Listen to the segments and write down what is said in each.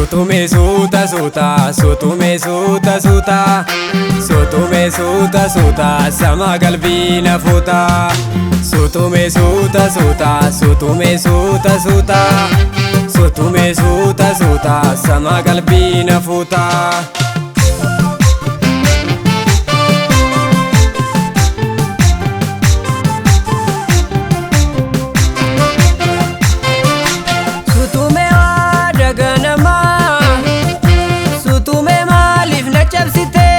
Suutume suuta suuta, suutume suuta suuta, suutume suuta suuta, sama qalbii na fuuta. Suutume suuta suuta, suutume suuta suuta, suutume suuta suuta, sama qalbii na fuuta. Suutume waada ganamaa, suutume maaliif na cabsite?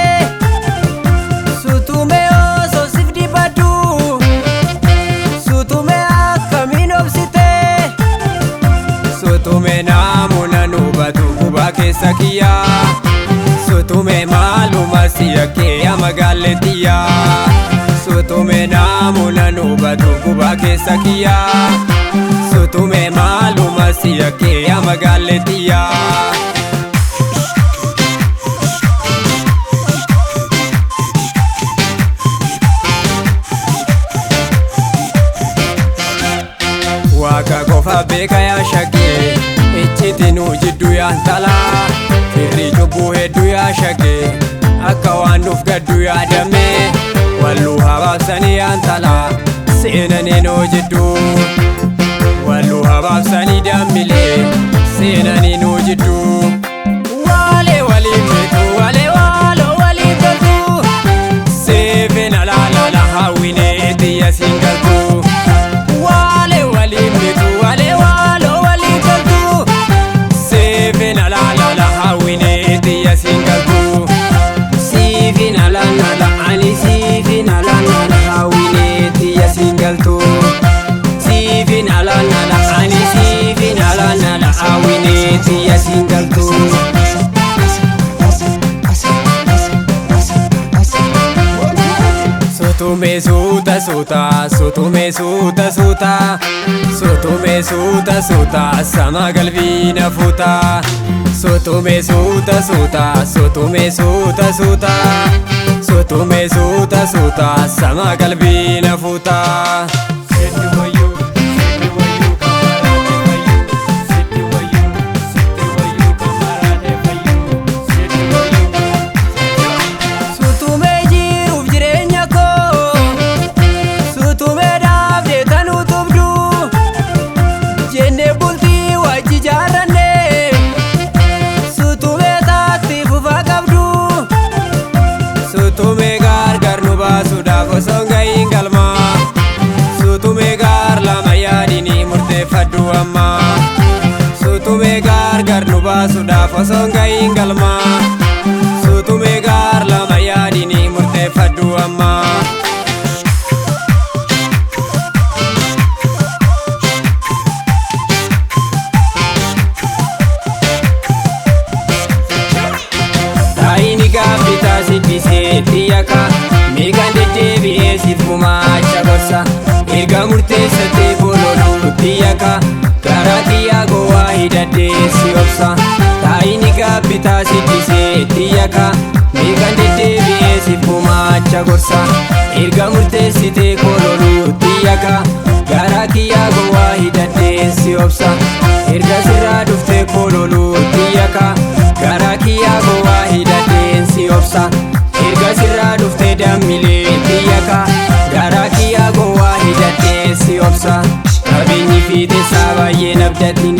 Suutume osoo siif dibadhu, suutume akkamiin obsite? Suutume naamuna nu hubatu gubaa keessa kiyyaa. Suutume maaluma si yakkee yaa magaaletiyyaa. Suutume naamuna nu hubatu gubaa keessa kiyyaa. Suutume maaluma si yakkee yaa magaaletiyyaa. Waaqa qofa beeka yaa shaggee, icciitii nu jidduu yaa talaa. Firri cubbuu hedduu yaa shaggee, akka waan nuuf gaddu yaadame. Walluu habaabsanii yaa talaa, seenanii nu jidduu. Walluu habaabsanii daammilee, seenanii nu jidduu. Waalee waliin beektu, waalee waaloo waliin toltu. Seefin alaalala hawwinee xiyya siin galtu. Waalee waliin beektu, waalee waaloo waliin toltu. Seefin alaalala hawwinee xiyya siin galtu. Siifin alaalala ani siifin alaalala hawwinee xiyya siin galtu. Siifin alaalala ani siifin alaalala hawwinee xiyya siin galtu. Suutume suuta suuta, suutume suuta suuta, suutume suuta suuta, sama qalbii na fuuta. Suutume suuta suuta, suutume suuta suuta, suutume suuta suuta, sama qalbii na fuuta. Sitti wayyuu, sitti wayyuu kan maraate fayyuu. Sitti wayyuu, sitti wayyuu kan maraate fayyuu. Sitti wayyuu. Suutume jiruuf jireenya koo, suutume dhaabdee tan utubdu, jennee bultii wajji ijaarranne, suutume taatti fufaa qabdu. Suutume gargar nu baasuudhaaf osoo hin gahiin galmaa. Suutume gaar lama yaadini murteeffadhu ammaa. Suutume gargar nu baasuudhaaf osoo hin gahiin galmaa. Suutume gaar lama yaadini murteeffadhu ammaa. Taayini gaabbitaa siddisee xiyyaka, meeqaan deddeebi'ee siif gumaacha gorsa. Erga murteessatee bololuu xiyyaka, karaa xiyyaa gowwaa hidhadhee si obsa. Taayini gaabbitaa siddisee xiyyaka, meeqaan deddeebi'ee siif gumaacha gorsa. Erga murteessitee bololuu xiyyaka, garaa kiyyaa gowwaa hidhadhee si obsa. Erga sirraa dhuftee bololuu xiyyaka, garaa kiyyaa gowwaa hidhadheen si obsa. Erga sirraa dhuftee dammilee xiyyaka, garaa kiyyaa gowwaa hidhadheen si obsa. Qabeenyi fiixeessaa baay'ee nabdatiin,